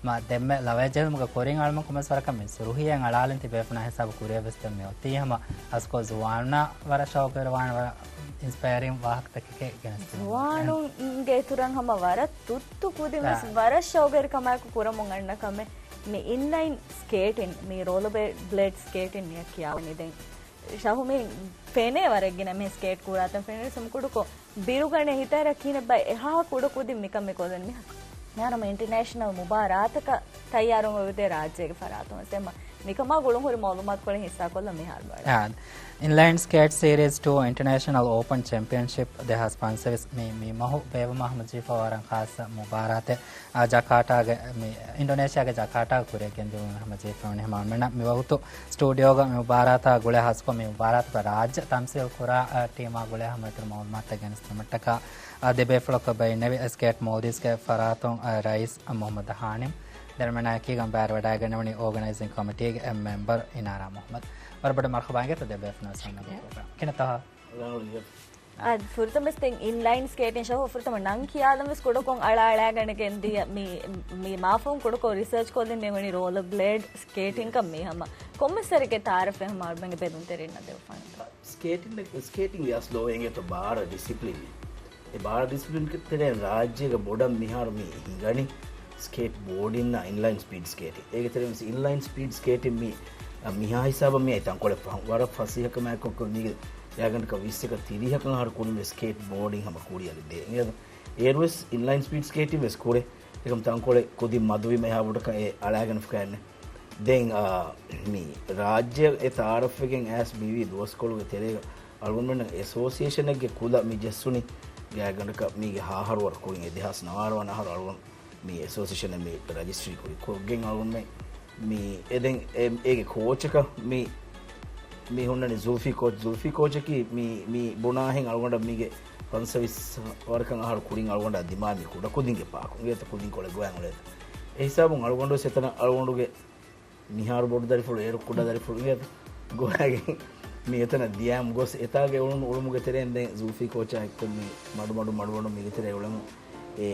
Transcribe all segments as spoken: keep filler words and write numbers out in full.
މާ ދެންމެ ލަވަޔަށް ޖެހުމުގެ ކުރިން އަޅުމަކު މަސްވަރަކަށް މި ސުރުހީއެއް އަޅާލިން ތިބޭފުޅުންނާ ހިސާބު ކުރިއަށް ވެސް ދެން މި އޮތީ ހަމަ އަސްކޮ ޒުވާނުންނާ ވަރަށް ޝައުގުވެރިވާނެ ވަރަށް އިންސްޕަޔަރިން ވާހަކަތަކެކޭ ގެނެސްދިނުމަށްޓަކާ. ޒުވާނުންގެ އިތުރަށް ހަމަ ވަރަށް ތުއްތު ކުދިން ވެސް އާ. ވަރަށް ޝައުގުވެރިކަމާއެކު ކުރަމުން އަންނަ ކަމެއް މި އިންލައިން ސްކޭޓިން، މި ރޯލަ ބްލޭޑް ސްކޭޓިން މިއަށް ކިޔާވަނީ ދެން. ޝަހު މި ފެނޭ ވަރަށް ގިނަ މި ސްކޭޓް ކުރާތަން ފެނޭ ސުމް ކުޑަކޮށް ބިރުގަނެ ހިތައިރަށް ކިހިނެއްބާ އެހާ ކުޑަ ކުދިން މިކަން މި ކޮށްލަން މި ހަ-، މިހާރު މި އިންޓަނޭޝަނަލް މުބާރާތަކަށް ތައްޔާރުވެވިދޭ ރާއްޖޭގެ ފަރާތުން ވެސް އެމަ މިކަމާ ގުޅުންހުރި މައުލޫމާތުކޮޅެއް ހިއްސާކޮށްލަން މިހާރު ވަޑަ. އާ، އިންލައިން ސްކޭޓް ސީރީޒް ޓޫ އިންޓަނޭޝަނަލް އޯޕަން ޗެމްޕިއަންޝިޕް ދެހާސް ފަންސަވީސް މި، މި މަހު ބޭއްވުމަށް ހަމަޖެހިފަ ވަރަށް ޚާއްޞަ މުބާރާތެއް. އާ، ޖަކާޓާގެ މި އިންޑޮނޭޝިއާގެ ޖަކާޓާގެ ކުރިއަށް ގެންދިއުމުން ހަމަޖެހިފަ ވަނީ ހަމަ އަޅުމެންނަށް މިވަގުތު ސްޓޫޑިއޯގަ މި މުބާރާތާ ގުޅޭ ހާއްސަކޮށް މި މުބާރާތުގަ ރާއްޖެ ތަމްސީލް ކުރާ، އާ، ޓީމާ ގުޅޭ ހަމަ އިތުރު މައުލޫމާތުތައް ގެނެސްދިނުމަށްޓަކާ، އާ، ދެބޭފުޅަކަށް ބައި ނެވި ސްކޭޓް މޯލްޑިވްސްގެ ފަރާތުން، އާ، ރައީސް މުހައްމަދު ހާނިމް، ދެންމެނާއެކީގަ ބައިވެރިވެވަޑައިގަންނަވަނީ އޯގަނައިޒިން ކޮމިޓީގެ މެމްބަރު އިނާރާ މުހައްމަދު. ވަރަށް ބޮޑަށް މަރުޙަބާ އިނގޭތޯ ދެބޭފުޅުން ސަންނަ ކިނަތޯ؟ އަދި ފުރަތަމަ ވެސް ދެން އިންލައިން ސްކޭޓިން ޝަހު ފުރަތަމަ ނަން ކިޔާލަން ވެސް ކުޑަކޮށް އަޅާ އަޅާގަނެގެން ދިޔަ މި، މި މާފަހުން ކުޑަކޮށް ރިސާޗް ކޮށްލިން މި ވަނީ ރޯލަ ބްލޭޑް ސްކޭޓިން ކަން މީ ހަމަ ކޮންމެސް ސަރެއްގެ ތައާރަފެއް ހަމަ އަޅުމެންގެ ބެލުންތެރިންނަށް ދެއްވާނެތޯ؟ ސްކޭޓިން، ސްކޭޓިންގެ އަސްލު އޮވޭ އިނގޭތޯ ބާރަ ޑިސިޕްލިން. އެ ބާރަ ޑިސިޕްލިން ތެރެއިން ރާއްޖޭގަ ބޮޑަށް މިހާރު މި ހިނގަނީ ސްކޭޓް ބޯޑިންނާ އިންލައިން ސްޕީޑް ސްކޭޓިން. އޭގެ ތެރެއިން ވެސް އިންލައިން ސްޕީޑް ސްކޭޓިން މި، އަ، މިހާ ހިސާބަށް މި އައި ތަންކޮޅެއް ފަހުން. ވަރަށް ފަސޭހަކަމާއެކު މީގެ ގާތްގަނޑަކަށް ވިއްސަކަށް ތިރީހަކަށް އަހަރު ކުރިން ވެސް ސްކޭޓް ބޯޑިން ހަމަ ކުރިއަށް ދޭ. އޭރު، އޭރު ވެސް އިންލައިން ސްޕީޑް ސްކޭޓިން ވެސް ކުރޭ. އެކަމް ތަންކޮޅެއް ކުދިން މަދުވީމަ އެހާ ބޮޑަކަށް އެ އަޅާގަނެފަކައެއް ނެތް. ދެން، އާ، މި ރާއްޖެ އެ ތައާރަފްވެގެން އައިސް މިވީ ދުވަސްކޮޅުގެ ތެރޭގަ އަޅުގަނޑުމެން އެސޯސިއޭޝަނެއްގެ ކުލަ މި ޖެއްސުނީ ގާތްގަނޑަކަށް މީގެ ހަ އަހަރު ވަރަށް ކުރިން. އެ ދެހާސް ނަވާރަ ވަނަ އަހަރު އަޅުގަނޑު މި އެސޯސިއޭޝަނެއް މި ރަޖިސްޓްރީ ކުރި. ކޮށްގެން އަޅުގަނޑުމެން މި އެދެން އެ، އޭގެ ކޯޗަކަށް މި، މި ހުންނަނީ ޒުލްފީ ކޯޗް. ޒުލްފީ ކޯޗަކީ މި، މި ބުނާހެން އަޅުގަނޑަށް މީގެ ފަންސަވީސް ވަރަކަށް އަހަރު ކުރިން އަޅުގަނޑާ ދިމާވި ކުޑަކުދިންގެ ޕާކު. އިނގޭތަ ކުދިން ކޮޅެއް ގޮވައި އުޅޭތަ. އެ ހިސާބުން އަޅުގަނޑު ވެސް އެތަނަށް އަޅުގަނޑުގެ މިހާރު ބޮޑު ދަރިފުޅު އޭރު ކުޑަ ދަރިފުޅު އިނގޭތަ ގޮވައިގެން މި އެތަނަށް ދިޔައިމު ގޮސް އެތާގަ އުޅުނު އުޅުމުގެ ތެރެއިން ދެން ޒުލްފީ ކޯޗާ އެއްކޮށް މި މަޑުމަޑު މަޑުމަޑު މީގެ ތެރެއަށް އުޅެމު އެ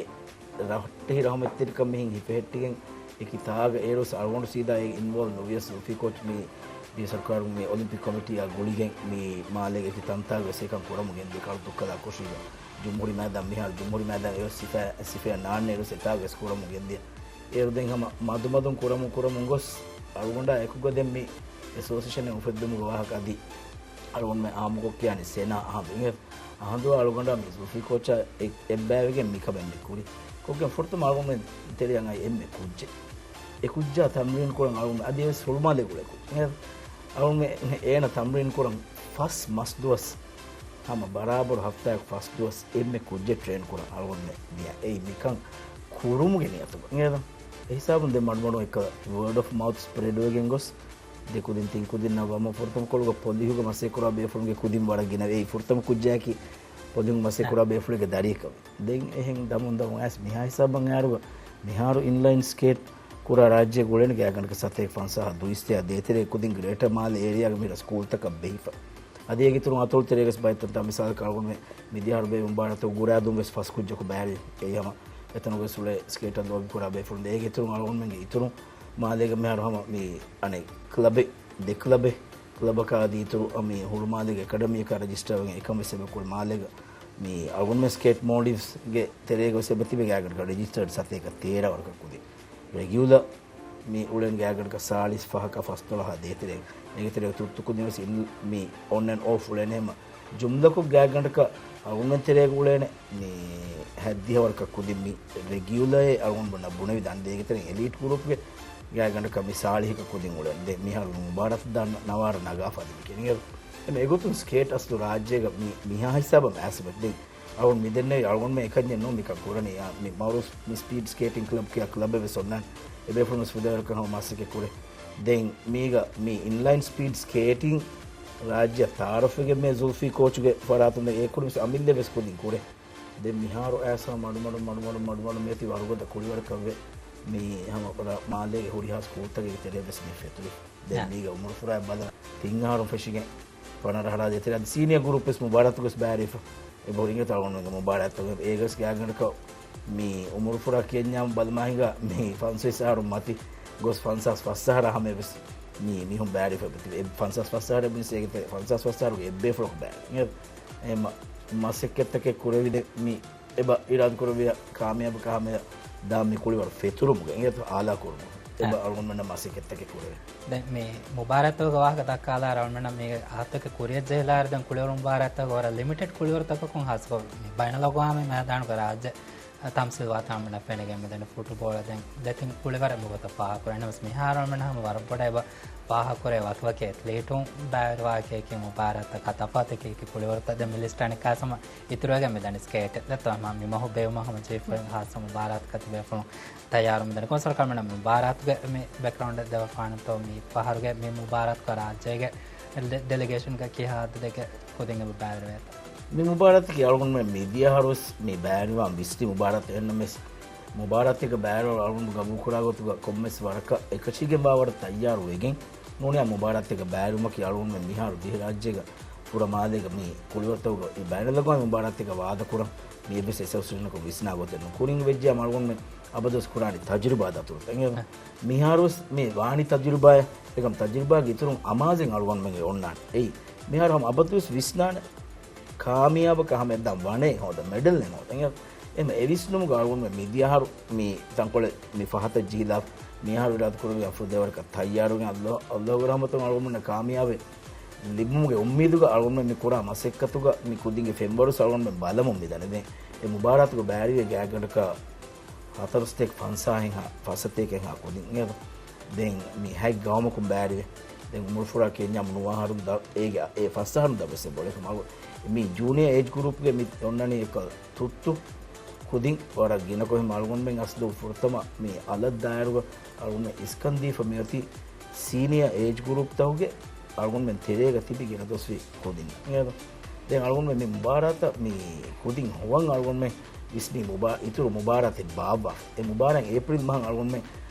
ރައްޓެހި ރަހުމަތްތެރިކަން މިހެން ހިފެހެއްޓިގެން އެކި ތާގަ އޭރުސް އަޅުގަނޑު ސީދާ އެ އިންވޯލްވް ނުވިޔަސް ޒުލްފީ ކޯޗް މި ދިވެހި ސަރުކާރުން މި އޮލިމްޕިކް ކޮމިޓީއާ ގުޅިގެން މި މާލޭގެ އެކި ތަންތާގަ ވެސް އެކަން ކުރަމުން ގެންދިޔަ ކަޅު ދުއްކަލާ ކުށީގަ ޖުމްހޫރީ މައިދާން މިހާރު ޖުމްހޫރީ މައިދާން އެއްވެސް ސިފައެއް، ސިފައެއް ނާންނޭ އޭރުސް އެތާގަ ވެސް ކުރަމުން ގެންދިޔަ. އޭރު ދެން ހަމަ މަދުމަދުން ކުރަމުން ކުރަމުން ގޮސް އަޅުގަނޑާ އެކުގަ ދެން މި އެސޯސިއޭޝަނެއް އުފެއްދުމުގެ ވާހަކަ އަދި އަޅުގަނޑުމެން އާއްމުކޮށް ކިޔާނީ ސެނާ އަހަނދު. އިނގޭ އަހަނދު އަޅުގަނޑާ މި ޒުލްފީ ކޯޗާ އެ-، އެއްބައިވެގެން މިކަމެއް މި ކުރި. ކޮށްގެން ފުރަތަމަ އަޅުގަނޑުމެން ތެރެއަށް އައި އެންމެ ކުއްޖެއް. އެ ކުއްޖާ ތަމްރީން ކުރަން އަޅުގަނޑު އަދިވެސް ހުޅުމާލޭ ގުޅޭ ކުއްޖެއް. އިނގޭ އަޅުގަނޑުމެން އޭނަ ތަމްރީން ކުރަން ފަސް މަސް ދުވަސް ހަމަ ބަރާބަރު ހަފްތާއަކު ފަސް ދުވަސް އެންމެ ކުއްޖެއް ޓްރޭން ކުރަން އަޅުގަނޑުމެން ދިޔަ. އެއީ މިކަން ކުރުމުގެ ނިޔަތުގަ. އިނގޭތަ؟ އެހިސާބުން ދެން މަޑުމަޑުން އެއްކަލަ ވާޑް އޮފް މައުތް ސްޕްރެޑްވެގެން ގޮސް ދެކުދިން ތިންކުދިންނަށް ވަމަ ފުރަތަމަ ކޮޅުގަ ޕޮލިހުގަ މަސައްކަތްކުރާ ބޭފުޅުންގެ ކުދިން ވަރަށް ގިނަ އެއީ ފުރަތަމަ ކުއްޖާއަކީ ޕޮލިހުގަ މަސައްކަތްކުރާ ބޭފުޅެއްގެ ދަރިއެއްކަމެއް. ދެން އެހެން ދަމުން ދަމުން އައިސް މިހާ ހިސާބަށް އައިއިރުގަ މިހާރު އިންލައިން ސްކޭޓް ކުރާ ރާއްޖެ ގުޅޭނެ ގާތްގަނޑަކަށް ސަތޭކަ ފަންސާހަ ދުއިސައްތަ ދޭތެރޭ ކުދިން ގްރޭޓަ މާލެ އޭރިއާގެ މި ސްކޫލްތަކަށް ބެހިފަ. އަދި އޭގެ އިތުރުން އަތޮޅު ތެރޭގަސް ބައެއް ތަންތާ މިސާލަކަށް އަޅުގަނޑުމެން މިދިޔަ އަހަރު ބޭއްވުން ބާރަތަކު ގުރާދޫން ވެސް ފަސް ކުއްޖަކު ބައިވެރި. އެއީ ހަމަ އެތަނުގެ ސުޅޭ ސްކޭޓަށް ލޯބި ކުރާ ބޭފުޅުން. އޭގެ އިތުރުން އަޅުގަނޑުމެންގެ އިތުރުން މާލޭގަ މިހާރު ހަމަ މި އަނެއް ކްލަބެއް، ދެ ކްލަބެއް، ކްލަބަކާ އަދި އިތުރު މި ހުޅުމާލޭގެ އެކަޑަމީއަކާ ރަޖިސްޓާވެގެން އެކަން ވެސް އެބަ ކުރި. މާލޭގަ މި އަޅުގަނޑުމެން ސްކޭޓް މޯލްޑިވްސްގެ ތެރޭގަ ވެސް އެބަ ތިބެ ގާތްގަނޑަކަށް ރެޖިސްޓަރޑް ސަތޭކަ ތޭރަ ވަރަކަށް ކުދިން. ރެގިއުލަ މި އުޅެން ގާތްގަނޑަކަށް ސާޅީސް ފަހަކާ ފަސްދޮޅަހާ ދޭތެރޭ. އޭގެ ތެރޭ ތުއްތު ކުދިން ވެސް މި އޮން އެންޑް އޮފް އުޅޭނެ ހަމަ ޖުމްލަކޮށް ގާތްގަނޑަކަށް އަޅުގަނޑުމެން ތެރޭގަ އުޅޭނެ މި ހަތްދިހަ ވަރަކަށް ކުދިން މި ރެގިއުލައޭ އަޅުގަނޑުމެންނަށް ބުނެވިދާނެ. އޭގެ ތެރެއިން އެލީޓް ގްރޫޕްގެ ގާތްގަނޑަކަށް މި ސާޅީހަކަށް ކުދިން އުޅޭނެ. ދެން މިހާރު މުބާރާތު ދާން ނަވާރަ ނަގާފަ ދިނިކެނި. އެމެ އެގޮތުން ސްކޭޓް އަސްލު ރާއްޖޭގަ މި، މިހާ ހިސާބަށް އައިސް ދެން އަޅުގަނޑު މިދެންނެވި އަޅުގަނޑުމެން އެކަންޏެއް ނޫން މިކަން ކުރަނީ. އާ، މި މައުރޫފް މި ސްޕީޑް ސްކޭޓިން ކްލަބް ކިޔާ ކްލަބެއް ވެސް އޮންނާނެ. އެބޭފުޅުން ވެސް ފުދޭވަރަކަށް ހަމަ މަސައްކަތް ކުރޭ. ދެން މީގަ މި އިންލައިން ސްޕީޑް ސްކޭޓިން ރާއްޖެއަށް ތައާރަފްވެގެން މި ޒުލްފީ ކޯޗުގެ ފަރާތުން ދެން އެ ކުރިން ވެސް އަމިއްލަ ވެސް ކުދިން ކުރޭ. ދެން މިހާރު އައިސް ހަމަ މަޑުމަޑު، މަޑުމަޑު، މަޑުމަޑު މިއޮތީ ވަރުގަދަ ކުޅިވަރަކަށްވެ. މި ހަމަ މާލޭގެ ހުރިހާ ސްކޫލްތަކެއްގެ ތެރޭ ވެސް މި ފެތުރި. ދެން މީގަ އުމުރުފުރާ ބަލަ ތިން އަހަރު ފެށިގެން ފަނަރަ އަހަރާ ދޭތެރޭ ސީނިއަ ގްރޫޕް ވެސް މުބާރާތުގަސް ބައިވެރިވެފަ. އެބަހުރި އިނގޭތޯ އަޅުގަނޑުމެންގެ މުބާރާތު އެ ގަސް ގާތްގަނޑަކަށް މި އުމުރުފުރާ ކިޔަންޏާ ބަލަމާ ހިނގާ މި ފަންސަވީސް އަހަރު މަތި ގޮސް ފަންސާސް ފަސް އަހަރާ ހަމަޔަށް ވެސް މި މީހުން ބައިވެރިވެފަ ތިބޭ. އެ ފަންސާސް ފަސް އަހަރެއް މީންސް އޭގެ ތެރޭ ފަންސާސް ފަސް އަހަރުގެ އެއްބޭފުޅަކު ބައިވެރި. އެ މަ-، މަސައްކަތްތަކެއް ކުރެވިދެން މި އެބަ އިރާދަ ކުރެއްވިޔާ ކާމިޔާބު ކަހަމެޔަށް ދާ މި ކުޅިވަރު ފެތުރުމުގެ އިނގޭތޯ އާލާ ކުރުމުގެ އެބަ އަޅުގަނޑުމެން މަސައްކަތްތަކެއް ކުރެވޭ. ދެން މި މުބާރާތުގެ ވާހަކަ ދައްކާލާ އަޅުގަނޑުމެން މީގެ އަހަރުތަކެއް ކުރިޔަށް ޖެހިލާއިރު ދެން ކުޅިވަރު މުބާރާތުގަ ވަރަށް ލިމިޓެޑް ކުޅިވަރުތަކަކުން ހާއްސަކޮށް މި ބައިނަލްއަގްވާމީ މައިދާނުގެ ރާއްޖެ ތަމްސީލް ވާތާ އަޅުގަނޑަށް ފެނިގެން މިދަނީ ފުޓުބޯޅަ ދެން ދެތިން ކުޅިވަރެއް މިގޮތަށް ފާހަގަކުރޭ. ނަމަވެސް މިހާރު އަޅުގަނޑު ހަމަ ވަރަށް ބޮޑަށް އެބަ ފާހަގަކުރޭ ވަކިވަކި އެތްލީޓުން ބައިވެރިވާކައި މުބާރާތް ތަކާ ތަފާތު އެކި ކުޅިވަރުތައް ދެން މި ލިސްޓް އަނެއްކާ ހަމަ އިތުރުވެގެން މިދަނީ ސްކޭޓެއް ދެތޯ ހަމަ މި މަހު ބޭއްވުމަށް ހަމަ ޖެހިފައި ހާއްސަ މުބާރާތަކަށް ތިބޭފުޅުން ތައްޔާރު މިދަނީ ކޮންސަލް ކަމެން މުބާރާތުގެ މި ބެކްގްރައުންޑެއް ދެވިފާނެތޯ މި ފަހަރުގެ މި މުބާރާތުގަ ރާއްޖޭގެ ޑެ-، ޑެލިގޭޝަންގެ ކިހާ އަދަދެއްގެ ކުދިން އެބަ ބައިވެރިވޭތޯ؟ މި މުބާރާތަކީ އަޅުގަނޑުމެން މިދިޔަ އަހަރުވެސް މި ބައިވެރިވާން ވިސްނި މުބާރާތެއް. އެހެންނަމަވެސް، މުބާރާތެއްގަ ބައިވެރިވާ އަޅުގަނޑު ގަބޫލުކުރާ ގޮތުގަ ކޮންމެސް ވަރަކަށް އެކަށީގެންވާ ވަރަށް ތައްޔާރު ވެގެން ނޫނިއްޔާ މުބާރާތެއްގަ ބައިވެރިވުމަކީ އަޅުގަނޑުމެން މިހާރު ދިވެހިރާއްޖޭގަ ފުރަމާލޭގަ މި ކުޅިވަރުތަކުގަ މި ބައިނަލްއަގްވާމީ މުބާރާތެއްގަ ވާދަކުރަން މި އެއްވެސް އެސޯސިއޭޝަނަކުން ވިސްނާ ގޮތެއް ނޫން. ކުރިން ވެއްޖެއްޔާ އަޅުގަނޑުމެން އަބަދުވެސް ކުރާނީ ތަޖުރިބާ ދަތުރުތައް. އެ. މިހާރުވެސް މި ވާނީ ތަޖުރިބާއެއް. އެކަމް ތަޖުރިބާގެ އިތުރުން އަމާޒެއް އަޅުގަނޑުމެންގެ އޮންނާނެ. އެއީ، މިހާރު ހަމަ އަބަދުވެސް ވިސްނާނެ. ކާމިޔާބަކަށް ހަމަ އެއްދާން ވަނޭ ހޯދަން މެޑަލްއެއް ހޯދަން. އެ، އެމަ އެވިސްނުމުގަ އަޅުގަނޑުމެން މިދިޔަ އަހަރު މި ތަންކޮޅެއް މި ފަހަތަށް ޖެހިލާ، މިއަހަރު އިރާދަކުރެއްވިޔާ ފުދޭވަރަކަށް ތައްޔާރުވެގެން އައްލާ، އައްލާހުގެ ރަހުމަތުން އަޅުގަނޑުމެންނަށް ކާމިޔާބެއް ލިބުމުގެ އުއްމީދުގަ އަޅުގަނޑުމެން މި ކުރާ މަސައްކަތުގަ މި ކުދިންގެ ފެންވަރުސް އަޅުގަނޑުމެން ބަލަމުން މިދަނީ. ދެން އެ މުބާރާތުގަ ބައިވެރިވެ ގާތްގަނޑަކަށް ހަތަރު ސަތޭކަ ފަންސާހެއްހާ، ފަސް ސަތޭކައެއްހާ ކުދިން އެ ދެން މި ހަތް ގައުމަކުން ބައިވެރިވެ. ދެން އުމުރުފުރާ ކިޔަންޏާ ނުވަ އަހަރުން ދަ-، އޭގެ އެ ފަސް އަހަރުން ދަށްވެސް އެބައޮތް. އެކަމަކު މި ޖޫނިއާ އޭޖް ގްރޫޕްގެ މި އޮންނަނީ އެކަ ތުއްތު ކުދިން ވަރަށް ގިނަ ކޮށް އަސްލު ފުރަތަމަ މި އަލަށް ދާއިރުގަ އަޅުގަނޑުމެން އިސްކަން ދީފަ މިއޮތީ ސީނިއާ އޭޖް ގްރޫޕްތަކުގެ އަޅުގަނޑުމެން ތެރޭގަ ތިބި ގިނަ ދުވަސްވީ ކުދިން. ދެން އަޅުގަނޑުމެން މި މުބާރާތަށް މި ކުދިން ހޮވަން އަޅުގަނޑުމެން ވިސްނީ މުބާ-، އިތުރު މުބާރާތެއް ބާއްވާފަ. އެ މުބާރާތް އޭޕްރީލް މަހަށް އަޅުގަނޑުމެން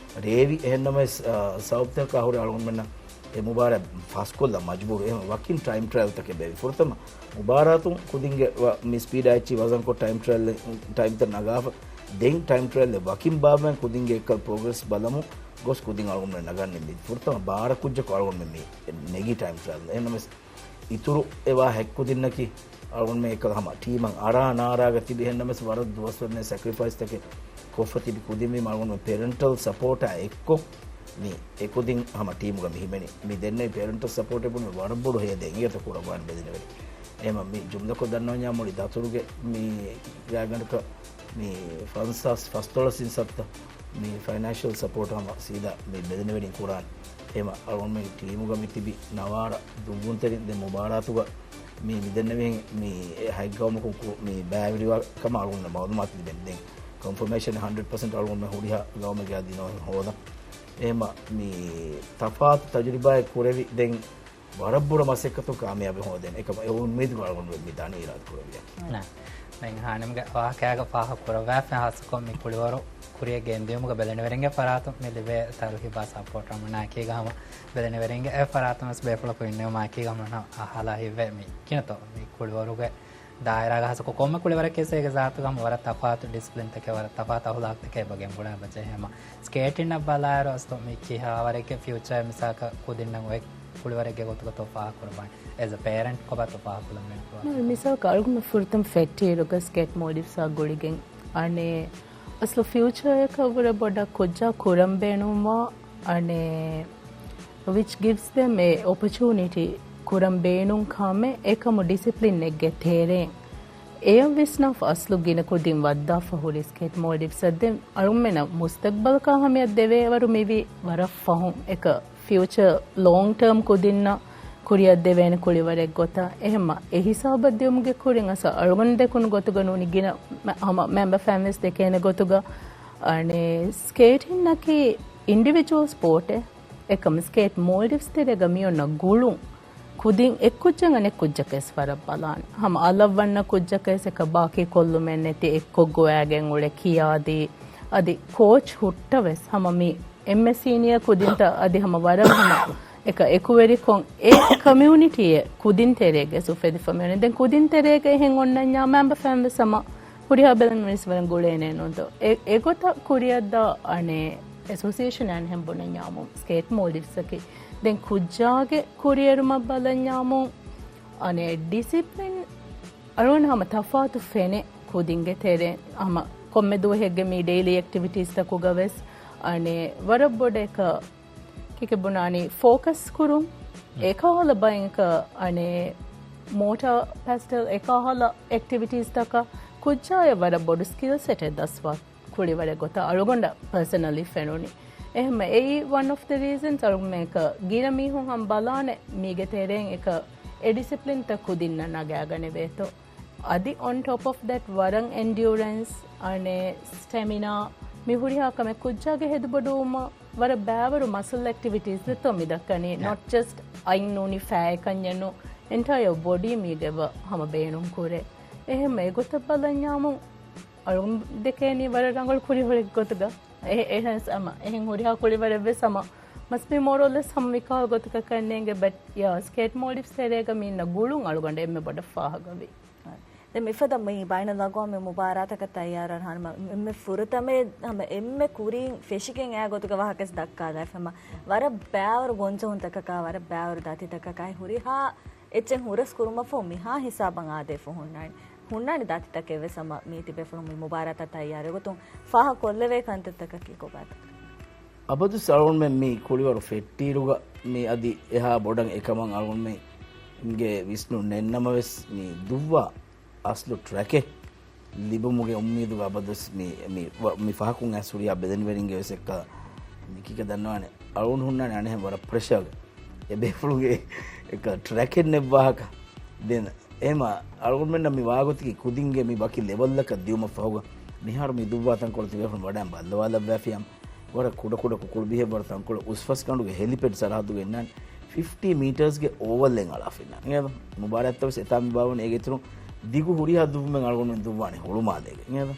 ރޭވި. އެހެންނަމަވެސް، އާ، ސަބަބުތަކާ ހުރެ އަޅުގަނޑުމެންނަށް އެ މުބާރާތް ފަސްކޮށްލަން މަޖުބޫރު. އެހެން ވަކިން ޓައިމް ޓްރަޔަލްތަކެއް ބޭއްވި. ފުރަތަމަ މުބާރާތުން ކުދިންގެ ވަ-، މި ސްޕީޑާ އެއްޗި ވަޒަންކޮށް ޓައިމް ޓްރަޔަލް، ޓައިމްތައް ނަގާފަ. ދެން ޓައިމް ޓްރަޔަލް ވަކިން ބާއްވަން ކުދިންގެ އެއްކަލަ ޕްރޮގްރެސް ބަލަމު ގޮސް ކުދިން އަޅުގަނޑުމެން ނަގަން ނިންދި. ފުރަތަމަ ބާރަ ކުއްޖަކު އަޅުގަނޑުމެން މި ނެގީ ޓައިމް ޓްރަޔަލް. އެހެންނަމަވެސް އިތުރު އެވާ ހެއްކުދިންނަކީ އަޅުގަނޑުމެން އެކަލަ ހަމަ ޓީމަށް އަރާ ނާރާގަ ތިބި. އެހެންނަމަވެސް ވަރަށް ދުވަސްވަރު ސެކްރިފައިސްތަކެއް ކޮށްފަ ތިބި ކުދިން ވީމަ އަޅުގަނޑުމެން ޕެރެންޓަލް ސަޕޯޓާ އެއްކޮށް މި އެކުދިން ހަމަ ޓީމުގަ މި ހިމެނި. މި ދެންނެވި ޕެރެންޓަލް ސަޕޯޓެއް ބުނީ ވަރަށް ބޮޑު ހޭދައެއް އިނގޭތޯ ކުރައްވާނެ ބެލެނިވެރި. އެހެމަ މި ޖުމްލަކޮށް ދަންނަވަންޏާ މުޅި ދަތުރުގެ މި ގާތްގަނޑަކަށް މި ފަންސާސް ފަސްދޮޅަސް އިން ސައްތަ މި ފައިނޭންޝަލް ސަޕޯޓް ހަމަ ސީދާ މި ބެލެނިވެރިން ކުރާނެ. އެހެމަ އަޅުގަނޑުމެން ޓީމުގަ މި ތިބި ނަވާރަ ދުންވަންތެރިން ދެން މުބާރާތުގަ މި މިދެންނެވިހެން މި ހަތް ގައުމަކުން ކު-، މި ބައިވެރިވާ ކަމަށް އަޅުގަނޑު މައުލޫމާތު ލިބެން. ދެން ކޮންފަމޭޝަން ހަންޑްރެޑް ޕަސެންޓް އަޅުގަނޑުމެން ހުރިހާ ގައުމެއްގެ އަދި ނޯހިން ހޯދަން. އެހެމަ މި ތަފާތު ތަޖުރިބާއެއް ކުރެވި ދެން ވަރަށް ބޮޑަށް މަސައްކަތު ކާމިޔާބެއް ހޯދޭނެ. އެކަމަށް އެ އުއްމީދުގަ އަޅުގަނޑު މި ދަނީ އިރާދަ ކުރެވިޔާ. ނާ. ދެން ހާނިމްގެ ވާހަކައިގަ ފާހަގަ ކުރައްވާފަ ހާއްސަކޮށް މި ކުޅިވަރު ކުރިޔަށް ގެންދިޔުމުގަ ބެލެނިވެރިންގެ ފަރާތުން މި ލިބޭ ތަރުހީބާ ސަޕޯޓް އަމަނާއެކީގަ ހަމަ ބެލެނިވެރިންގެ އެ ފަރާތުން ވެސް ބޭފުޅަކު އިންނެވުމާއެކީގަ ހަމަ އަހާލާ ހިތްވޭ މި ކިނަތޯ މި ކުޅިވަރުގެ ދާއިރާގަ ހާއްސަކޮށް ކޮންމެ ކުޅިވަރެއްގެ ވެސް އޭގެ ޒާތުގަ ހަމަ ވަރަށް ތަފާތު ޑިސިޕްލިންތަކެއް، ވަރަށް ތަފާތު އަހުލާގުތަކެއް އެބަ ގެންގުޅާ އެބަ ޖެހޭ ހަމަ ސްކޭޓިންއަށް ބަލާއިރު އަސްލު މި ކިހާ ވަރެއްގެ ފިއުޗާ މިސާލަކަށް ކުދިންނަށް އޮތް ކުޅިވަރެއްގެ ގޮތުގަ ތޯ ފާހަގަކުރައްވާނެ؟ އެޒް އަ ޕޭރެންޓް ކޮބާތޯ ފާހަގަކޮށްލަން ބޭނުން؟ މިސާލަކަށް އަޅުގަނޑު ފުރަތަމަ ފެއްޓިއިރުގަ ސްކޭޓް މޯލްޑިވްސްއާ ގުޅިގެން އަނެއް އަސްލު ފިއުޗާއަކަށްވުރެ ބޮޑަށް ކުއްޖާ ކުރަން ބޭނުންވާ އަނެއް which gives them a opportunity ކުރަން ބޭނުން ކަމެއް އެކަމު ޑިސިޕްލިންއެއްގެ ތެރެއިން. އެޔަށް ވިސްނާފަ އަސްލު ގިނަ ކުދިން ވައްދާފަ ހުރި ސްކޭޓް މޯލްޑިވްސްއަށް ދެން އަޅުގަނޑުމެންނަށް މުސްތަގްބަލަކާ ހަމަޔަށް ދެވޭވަރު މިވީ ވަރަށް ފަހުން އެކަ ފިއުޗަރ ލޯންގް ޓާމް ކުދިންނަށް ކުރިއަށް ދެވޭނެ ކުޅިވަރެއް ގޮތަށް. އެހެންމަ އެ ހިސާބަށް ދިޔުމުގެ ކުރިން އަސް އަޅުގަނޑު ދެކުނު ގޮތުގަ ނޫނީ ގިނަ މެ-، ހަމަ މެމްބަ ފަންވެސް ދެކޭނެ ގޮތުގަ އަނެއް ސްކޭޓިންއަކީ އިންޑިވިޖުއަލް ސްޕޯޓެއް. އެކަމް ސްކޭޓް މޯލްޑިވްސް ތެރޭގަ މިއޮންނަ ގުޅުން ކުދިން އެއްކުއްޖެއް އަނެއްކުއްޖަކަށް ވެސް ވަރަށް ބަލާނެ. ހަމަ އަލަށް ވަންނަ ކުއްޖަކަށް ވެސް އެކަ ބާކީ ކޮށްލުމެއް ނެތި އެއްކޮށް ގޮވާގެން އުޅެ ކިޔާދީ. އަދި ކޯޗް ހުއްޓަ ވެސް ހަމަ މި އެންމެ ސީނިއާ ކުދިންތައް އަދި ހަމަ ވަރަށް ހަމަ އެކަ އެކުވެރިކޮށް އެ ކޮމިއުނިޓީއެއް ކުދިން ތެރޭގަ އެސް އުފެދިފަ މިއޮންނަ. ދެން ކުދިން ތެރޭގަ އެހެން އޮންނަންޏާ މެމްބަ ފަންވެސް ހަމަ ހުރިހާ ބެލުން ވެސް ވަރަށް ގުޅޭނެ ނޫންތޯ؟ އެ، އެގޮތަށް ކުރިއަށްދާ އަނެއް އެސޯސިއޭޝަން އަންހެން ބުނަންޏާމު ސްކޭޓް މޯލްޑިވްސްއަކީ. ދެން ކުއްޖާގެ ކުރިއެރުމަށް ބަލަންޏާމު އަނެއް ޑިސިޕްލިން އަޅުގަނޑު ހަމަ ތަފާތު ފެނެ ކުދިންގެ ތެރެ ހަމަ ކޮންމެ ދުވަހެއްގެ މި ޑެއިލީ އެކްޓިވިޓީސްތަކުގަ ވެސް އަނެއް ވަރަށް ބޮޑަކަށް ކިކެ ބުނާނީ ފޯކަސް ކުރުން. އެކަހަލަ ބައިންކަ އަނެއް މޯޓާ ޕެސްޓަލް އެކަހަލަ އެކްޓިވިޓީސްތަކަށް ކުއްޖާއަށް ވަރަށް ބޮޑު ސްކިލް ސެޓެއް ދަސްވާ ކުޅިވަރެއް ގޮތަށް އަޅުގަނޑަށް ޕާސަނަލީ ފެނުނީ. އެހެންމެ އެއީ ވަން އޮފް ދަ ރީޒަންސް އަޅުގަނޑު ގިނަ މީހުން ހަމަ ބަލާނެ މީގެ ތެރެއިން އެކަ އެ ޑިސިޕްލިންތައް ކުދިންނަށް ނަގާގަނެވޭތޯ. އަދި އޮން ޓޮޕް އޮފް ދެޓް ވަރަށް އެންޑިއުރެންސް އަނެއް ސްޓެމިނާ މި ހުރިހާ ކަމެއް ކުއްޖާގެ ހެދުބޮޑުވުމަށް ވަރަށް ބައިވަރު މަސަލް އެކްޓިވިޓީސް ދެތޯ މި ދައްކަނީ. ނޮޓް ޖަސްޓް އަތް ނޫނީ ފައިކަންޏެއްނު އެންޓަޔަ ބޮޑީ މީގެ ވަ ހަމަ ބޭނުން ކުރޭ. އެހެންމެ އެގޮތަށް ބަލަންޏާމު އަޅުގަނޑު ދެކޭނީ ވަރަށް ރަނގަޅު ކުރިހުރެއް ގޮތުގަ. އެ-، އެހެންސް އަމަ އެހެން ހުރިހާ ކުޅިވަރެއްވެސް އަމަ މަސް މި މޯރޯލެސް ހަމަ މިކާ ގޮތަކަށް ކަންނޭނގެ. ބަޓް ޔާ، ސްކޭޓް މޯލްޑިވްސް ތެރޭގަ މި އިންނަ ގުޅުން އަޅުގަނޑަށް އެންމެ ބޮޑަށް ފާހަގަވި. ދެން މިފަދަ މި ބައިނަލްއަގްވާމީ މުބާރާތަކަށް ތައްޔާރަށް ހަނުމަ އެންމެ ފުރަތަމަ ހަމަ އެންމެ ކުރިން ފެށިގެން އާ ގޮތުގަ ވާހަކަސް ދައްކާލާފަ ހަމަ ވަރަށް ބައިވަރު ގޮންޖެހުންތަކަކާ، ވަރަށް ބައިވަރު ދަތިތަކަކާ ހުރިހާ އެއްޗެއް ހުރަސް ކުރުމަށްފަހު މިހާ ހިސާބަށް އާދޭފަ ހުންނާނެ. ހުންނާނެ ދަތިތަކެއް ވެސް ހަމަ މީ ތިބޭފުޅުން މި މުބާރާތަށް ތައްޔާރު ގޮތުން ފާހަ ކޮށްލެވޭ ކަންތައްތަކަކީ ކޮބާތަ؟ އަބަދުސް އަޅުގަނޑުމެން މި ކުޅިވަރު ފެއްޓީރުގަ މި އަދި އެހާ ބޮޑަށް އެކަމަށް އަޅުގަނޑުމެންގެ ވިސްނުން ނެތްނަމަވެސް، މި ދުއްވާ އަސްލު ޓްރެކެއް ލިބުމުގެ އުއްމީދުގަ އަބަދުސް މި، މި، މި ފަހަކުން އައިސް ހުރިހާ ބެލެނިވެރިންގެ ވެސް އެއްކަލަ މި ކިކަ ދަންނަވާނެ. އަޅުގަނޑު ހުންނާނެ އަނެއްހެން ވަރަށް ޕްރެޝާގަ އެބޭފުޅުންގެ އެއްކަލަ ޓްރެކެއް ނެތް ވާހަކަ. ދެން އެހެމަ އަޅުގަނޑުމެންނަށް މި ވާގޮތަކީ ކުދިންގެ މި ވަކި ލެވަލްއަކަށް ދިއުމަށް ފަހުގަ މިހާރު މި ދުއްވާ ތަންކޮޅު ތިބޭފުޅުން ވަޑައިން ބައްލަވާލައްވާފިޔާ ވަރަށް ކުޑަކުޑަ ކުކުޅު ބިހެއް ވަރަށް ތަންކޮޅެއް އުސްފަސްގަނޑުގެ ހެލިޕެޑް ސަރަހައްދުގަ އިންނާނެ ފިފްޓީ މީޓަރސްގެ އޯވަލްއެއް އަޅާފަ އިންނާނެ. އިނގޭތަ؟ މުބާރާތްތައް ވެސް އެތާ މި ބާވަނީ އޭގެ އިތުރުން ދިގު ހުރިހާ ދުއްވުމެއް އަޅުގަނޑުމެން ދުއްވާނެ ހުޅުމާލޭގަ. އިނގޭތަ؟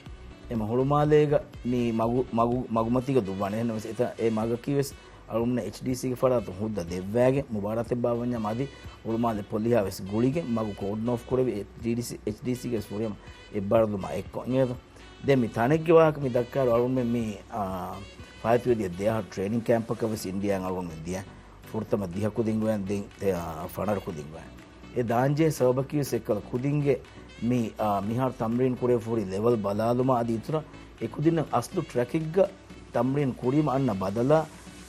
އެމަ ހުޅުމާލޭގަ މި މަގު، މަގު، މަގުމަތީގަ ދުއްވާނެ. އެހެންނަމަވެސް އެތާ އެ މަގަކީ ވެސް އަޅުގަނޑުމެން އެޗްޑީސީގެ ފަރާތުން ހުއްދަ ދެއްވާގެން މުބާރާތެއް ބާވަންޏާ މަދި ހުޅުމާލެ ޕޮލިހާ ވެސް ގުޅިގެން މަގު ކޯޑްނޯފް ކުރެވި އެޗްޑީސީ، އެޗްޑީސީގެ ވެސް ފުރިހަމަ އެއްބާރުލުމާ އެއްކޮށް. އިނގޭތަ؟ ދެން މި ތަނެއްގެ ވާހަކަ މި ދައްކާއިރު އަޅުގަނޑުމެން މި، އާ، ފާއިތުވެދިޔަ ދެއަހަރު ޓްރޭނިން ކޭމްޕަކަށް ވެސް އިންޑިއާއިން އަޅުގަނޑުމެން ދިޔަ. ފުރަތަމަ ދިހަ ކުދިން ގޮވަން ދެން، އާ، ފަނަރަ ކުދިން ގޮވަން. އެ ދާންޖެހޭ ސަބަބަކީ ވެސް އެއްކަލަ ކުދިންގެ މި، އާ، މިހާރު ތަމްރީން ކުރެވިފަ ހުރި ލެވަލް ބަލާލުމާ އަދި އިތުރަށް އެ ކުދިންނަށް އަސްލު ޓްރެކެއްގަ ތަމްރީން ކުރީމަ އަންނަ ބަދަލާ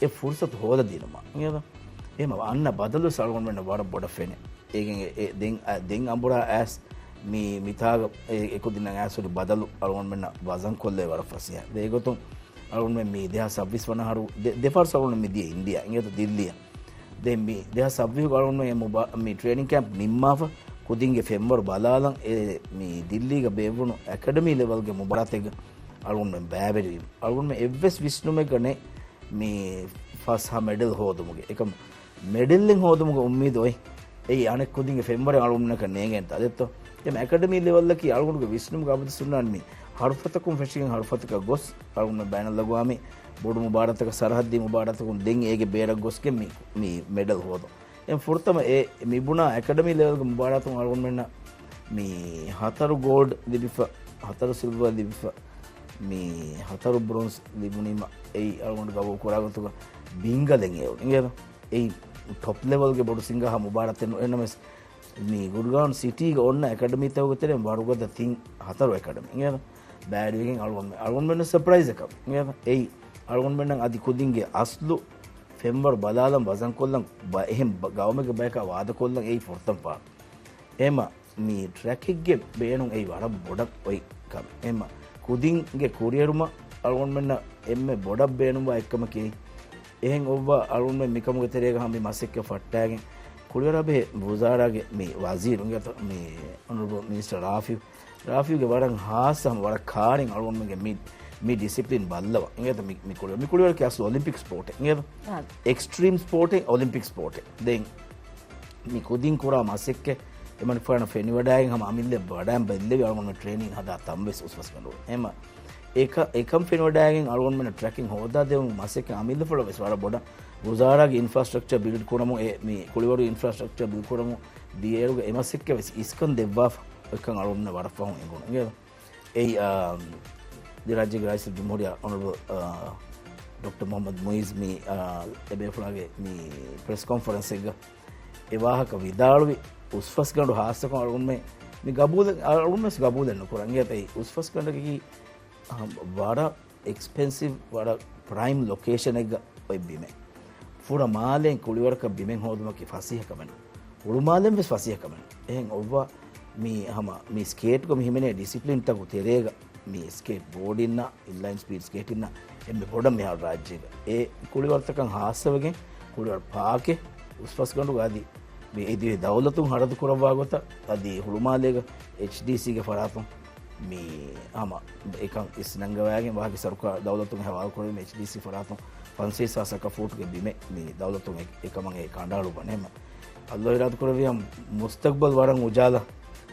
އެ ފުރުސަތު ހޯދަދިނުމަށް. އިނގޭތަ؟ އެހެމަ އަންނަ ބަދަލު ވެސް އަޅުގަނޑުމެންނަށް ވަރަށް ބޮޑަށް ފެނޭ. އޭގެން އެ، އެ ދެން، އަ، ދެން އަނބުރާ އައިސް މި، މިތާގަ އެ، އެ ކުދިންނަށް އައިސް ހުރި ބަދަލު އަޅުގަނޑުމެންނަށް ވަޒަން ކޮށްލެވޭ ވަރަށް ފަސޭހަ. ދެން އެގޮތުން އަޅުގަނޑުމެން މި ދެހާސް ސައްބީސް ވަނަ އަހަރު، ދެ، ދެފަރުސް އަޅުގަނޑު މި ދިޔަ އިންޑިއާ، އިނގޭތަ ދިއްލީއަށް. ދެން މި ދެހާސް ސައްބީސް އަޅުގަނޑުމެން އެ މުބާ، މި ޓްރޭނިން ކޭމްޕް ނިންމާފަ، ކުދިންގެ ފެންވަރު ބަލާލަން އެ މި ދިއްލީގަ ބޭއްވުނު އެކަޑަމީ ލެވަލްގެ މުބާރާތެއްގަ އަޅުގަނޑުމެން ބައިވެރިވީމަ. އަޅުގަނޑުމެން އެއްވެސް ވިސްނުމެއްގަ ނެތް މި ފަސް ހަ މެޑަލް ހޯދުމުގެ. އެކަމް މެޑަލްއެއް ހޯދުމުގެ އުއްމީދު އޮތް. އެއީ އަނެއް ކުދިންގެ ފެންވަރެއް އަޅުގަނޑުމެންނަކަށް ނޭނގޭނެތާ ދެއްތޯ؟ އެމަ އެކަޑަމީ ލެވަލްއަކީ އަޅުގަނޑުގެ ވިސްނުމުގަ އަބަދު ސުންނާން މި ހަރުފަތަކުން ފެށިގެން ހަރުފަތަކަށް ގޮސް އަޅުގަނޑުމެން ބައިނަލްއަގްވާމީ ބޮޑު މުބާރާތަކަށް ސަރަހައްދީ މުބާރާތަކުން ދެން އޭގެ ބޭރަށް ގޮސްގެން މި، މި މެޑަލް ހޯދުން. އެ ފުރަތަމަ އެ މިބުނާ އެކަޑަމީ ލެވަލްގެ މުބާރާތުން އަޅުގަނޑުމެންނަށް މި ހަތަރު ގޯލްޑް ލިބިފަ، ހަތަރު ސިލްވަރ ލިބިފަ، މި ހަތަރު ބްރޮންޒް ލިބުނީމަ އެއީ އަޅުގަނޑު ގަބޫލު ކުރާ ގޮތުގަ ބިންގަލެއް އެއުން. އިނގޭތަ؟ އެއީ ޓޮޕް ލެވަލްގެ ބޮޑު ސިނގާ މުބާރާތެއް ނޫން. އެހެންނަމަވެސް މި ގުޑްގާން ސިޓީގަ އޮންނަ އެކަޑަމީތަކުގެ ތެރެއިން ވަރުގަދަ ތިން ހަތަރު އެކަޑަމީ އިނގޭތަ؟ ބައިވެރިވެގެން އަޅުގަނޑު، އަޅުގަނޑުމެންނަށް ސަޕްރައިޒް އެކަމް އިނގޭތަ؟ އެއީ އަޅުގަނޑުމެންނަށް އަދި ކުދިންގެ އަސްލު ފެންވަރު ބަލާލަން ވަޒަންކޮށްލަން ބަ، އެހެން ބަ، ގައުމެއްގެ ބަޔަކާ ވާދަކޮށްލަން އެއީ ފުރަތަމަ ފަހަރު. އެހެމަ މި ޓްރެކެއްގެ ބޭނުން އެއީ ވަރަށް ބޮޑަށް އޮތް ކަމެއް. އެހެމަ ކުދިންގެ ކުރިއެރުމަށް އަޅުގަނޑުމެންނަށް އެންމެ ބޮޑަށް ބޭނުންވާ އެއްކަމަކީ އެހެން އޮއްވާ އަޅުގަނޑުމެން މިކަމުގެ ތެރޭގަ ހަމަ މި މަސައްކަތް ފައްޓާގެން ކުޅިވަރާބެހޭ ވުޒާރާގެ މި ވަޒީރު އިނގޭތަ މި އޮނަރަބަލް މިނިސްޓަރ ރާފިޢު، ރާފިޢުގެ ވަރަށް ހާއްސަ ވަރަށް ކާރިން އަޅުގަނޑުމެންގެ މި، މި ޑިސިޕްލިން ބައްލަވާ އިނގޭތަ މި، މި ކުޅިވަރު، މި ކުޅިވަރަކީ އަސްލު އޮލިމްޕިކް ސްޕޯޓެއް އިނގޭތަ؟ އާ. އެކްސްޓްރީމް ސްޕޯޓެއް، އޮލިމްޕިކް ސްޕޯޓެއް. ދެން މި ކުދިން ކުރާ މަސައްކަތް އެމަނިކުފާނަށް ފެނިވަޑައިގެން ހަމަ އަމިއްލަ ވަޑައިން ބެއްލެވި އަޅުގަނޑުމެން ޓްރޭނިން ހަދާ ތަން ވެސް އުސްފަސްގަނޑު. އެހެމަ އެކަ، އެކަން ފެނިވަޑައިގެން އަޅުގަނޑުމެންނަށް ޓްރެކިން ހޯދާދެވުމުގެ މަސައްކަތް އަމިއްލަފުޅަށް ވެސް ވަރަށް ބޮޑަށް ވުޒާރާގެ އިންފްރާސްޓްރަކްޗަރ ބިލްޑް ކުރަމުން އެ މި ކުޅިވަރު އިންފްރާސްޓްރަކްޗަރ ބިލްޑް ކުރަމުން ދިޔައިރުގަ އެ މަސައްކަތް ވެސް އިސްކަން ދެއްވާފަ އޮތްކަން އަޅުގަނޑުމެންނަށް ވަރަށް ފަހުން އެނގުނު އިނގޭތަ؟ އެއީ، އާ، ދި ރާއްޖޭގެ ރައީސުލްޖުމްހޫރިއްޔާ އޮނަރަބަލް، އާ، ޑޮކްޓަރ މުޙައްމަދު މުޢިއްޒު މި، އާ، އެބޭފުޅާގެ މި ޕްރެސް ކޮންފަރެންސެއްގަ އެ ވާހަކަ ވިދާޅުވި. އުސްފަސްގަނޑު ހާއްސަކޮށް އަޅުގަނޑުމެން މި ގަބޫލެއް، އަޅުގަނޑުމެން ގަބޫލެއް ނުކުރަން. އެއީ އުސްފަސްގަނޑަކީ، އާ، ވަރަށް އެކްސްޕެންސިވް، ވަރަށް ޕްރައިމް ލޮކޭޝަނެއްގަ އޮތް ބިމެއް. ފުރަ މާލެއިން ކުޅިވަރަކަށް ބިމެއް ހޯދުމަކީ ފަސޭހަ ކަމެއް ނޫން. ހުޅުމާލެއިން ވެސް ފަސޭހަ ކަމެއް ނޫން. އެހެން އޮއްވާ މި ހަމަ މި ސްކޭޓްގަ މި ހިމެނޭ ޑިސިޕްލިންތަކުގެ ތެރޭގަ މި ސްކޭޓް ބޯޑިންނާ، އިންލައިން ސްޕީޑް ސްކޭޓިންނާ އެންމެ ބޮޑަށް މިހާރު ރާއްޖޭގަ. އެ ކުޅިވަރުތަކަށް ހާއްސަވެގެން ކުޅިވަރު ޕާކެއް އުސްފަސްގަނޑުގަ އަދި މި އެދިވެހި ދައުލަތުން ހަރަދު ކުރައްވާ ގޮތަށް އަދި ހުޅުމާލޭގަ އެޗްޑީސީގެ ފަރާތުން މި ހަމަ އެކަން އިސްނަންގަވާގެން ވާހަކަ ސަރުކާރު ދައުލަތުން ހަވާލު ކުރެވީމަ އެޗްޑީސީ ފަރާތުން ފަންސަވީސް ހާސް އަކަ ފޫޓުގެ ބިމެއް މި ދައުލަތުން އެ-، އެކަމަށް އެ ކަނޑައަޅުއްވަން. އެހެން އައްލާހު އިރާދަ ކުރެއްވިއްޔާ މުސްތަގްބަލް ވަރަށް އުޖާލާ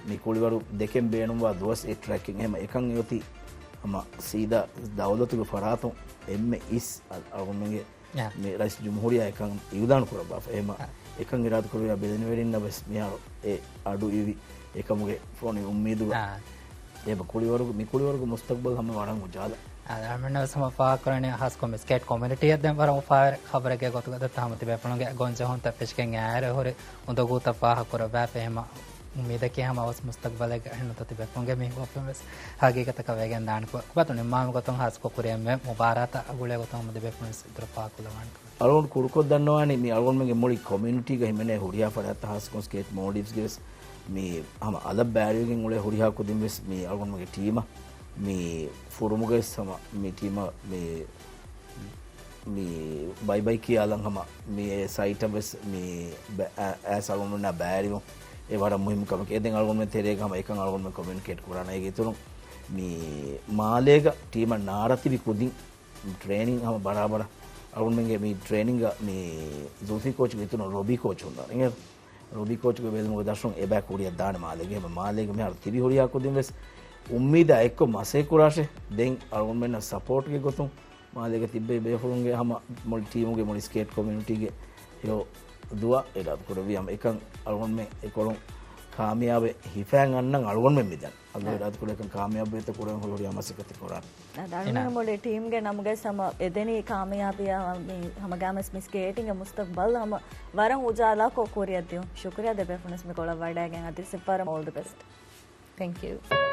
މި ކުޅިވަރު ދެކެން ބޭނުންވާ ދުވަސް އެ ޓްރެކިން. އެހެން އެކަން އޮތީ ހަމަ ސީދާ ދައުލަތުގެ ފަރާތުން އެންމެ އިސް އަ-، އަޅުގަނޑުމެންގެ އާ. މި ރައީސް ޖުމްހޫރިއްޔާ އެކަން އިއުލާން ކުރައްވާފަ. އެހެން އާ. އެކަން އިރާދަ ކުރެއްވިއްޔާ ބެލެނިވެރިންނަށް ވެސް މިހާރު އެ އަޑު އިވި އެކަމުގެ ފޮނި އުއްމީދުގަ. އާ. އެބަ ކުޅިވަރުގެ، މި ކުޅިވަރުގެ މުސްތަގްބަލް ހަމަ ވަރަށް އުޖާލާ. އާ، އަޅުގަނޑަށް ވެސް ހަމަ ފާހަގަކުރަނީ ހާއްސަކޮށް މި ސްކޭޓް ކޮމިއުނިޓީއަށް ދެން ވަރަށް އުފާވެރި ޚަބަރެއްގެ ގޮތުގަ ދައްތަ ހަމަ ތިބޭފުޅުންގެ ގޮންޖެހުންތައް ފެށިގެން އެއާއިރު ހުރި އުނދަގޫތައް ފާހަގަކުރައްވާފަ. އެހެން އުއްމީދަކީ ހަމަ އަވަސް މުސްތަގްބަލެއްގަ އެހެން ނުވަތަ ތިބޭފުޅުންގެ މީހުން އޮތް ވެސް ހަގީގަތަކަށް ވެގެން ދާނެ. ކު-، ކުބަތު ނިންމާލުމުގެ ގޮތުން ހާއްސަކޮށް ކުރިއަށް މި މުބާރާތާ ގުޅޭ ގޮތުން ހަމަ ތިބޭފުޅުން ވެސް އިތުރަށް ފާހަގަކޮށްލަވާނެ. އަޅުގަނޑު ކުރުކޮށް ދަންނަވާނީ މި އަޅުގަނޑުމެންގެ މުޅި ކޮމިއުނިޓީގަ ހިމެނޭ ހުރިހާ ފަރާތްތައް ހާއްސަކޮށް ސްކޭޓް މޯލްޑިވްސްގެ ވެސް މި ހަމަ އަލަށް ބައިވެގެން އުޅޭ ހުރިހާ ކުދިން ވެސް މި އަޅުގަނޑުމެންގެ ޓީމަށް މި ފުރުމުގަ ވެސް ހަމަ މި ޓީމަށް މި، މި ބައިބައި ކިޔާލަން ހަމަ މި އެ ސައިޓަށް ވެސް މި ބަ-، އަ-، އައިސް އަޅުގަނޑުމެންނާ ބައިވެރިވުން އެ ވަރަށް މުހިއްމު ކަމެކޭ. ދެން އަޅުގަނޑުމެން ތެރޭގަ ހަމަ އެކަން އަޅުގަނޑުމެން ކޮމިއުނިކޭޓް ކުރާނަ. އޭގެ އިތުރުން މި މާލޭގަ ޓީމަށް ނާރަތިބި ކުދިން ޓްރޭނިން ހަމަ ބަރާބަރަށް އަޅުގަނޑުމެންގެ މި ޓްރޭނިންގަ މި ޒުލްފީ ކޯޗްގެ އިތުރުން ރޮބީ ކޯޗް ހުންނާނެ. އިނގޭ ރޮބީ ކޯޗްގެ ބެލުމުގެ ދަށުން އެބަ ކުރިއަށް ދާނެ މާލޭގެ. ހަމަ މާލޭގެ މިހާރު ތިބި ހުރިހާ ކުދިން ވެސް އުއްމީދާ އެއްކޮށް މަސައްކަތް ކުރާށޭ. ދެން އަޅުގަނޑުމެންނަށް ސަޕޯޓްގެ ގޮތުން މާލޭގަ ތިއްބެވި ބޭފުޅުންގެ ހަމަ މުޅި ޓީމުގެ މުޅި ސްކޭޓް ކޮމިއުނިޓީގެ ހެޔޮ ދުޢާ އިރާދަ ކުރެއްވި ހަމަ އެކަން އަޅުގަނޑުމެން އެކޮޅުން ކާމިޔާބެއް ހިފައިގަންނަން އަޅުގަނޑުމެން މިދަނީ. އައްލާހު އިރާދަ ކުރެއްވި އެކަން ކާމިޔާބުވޭތޯ ކުރަން ހުރިހާ މަސައްކަތެއް ކުރާނެ. އަދި އަޅުގަނޑު މުޅި ޓީމްގެ ނަމުގައި ހަމަ އެދެނީ ކާމިޔާބީއަށް މި ހަމަގައިމުވެސް މި ސްކޭޓިންގ މުސްތަގްބަލް ހަމަ ވަރަށް އުޖާލާކޮށް ކުރިއަށް ދިޔުން. ޝުކުރިއްޔާ ދެބޭފުޅުންވެސް މި ކޮޅަށް ވަޑައިގެން އަދި ސިފަރ all the best. Thank you.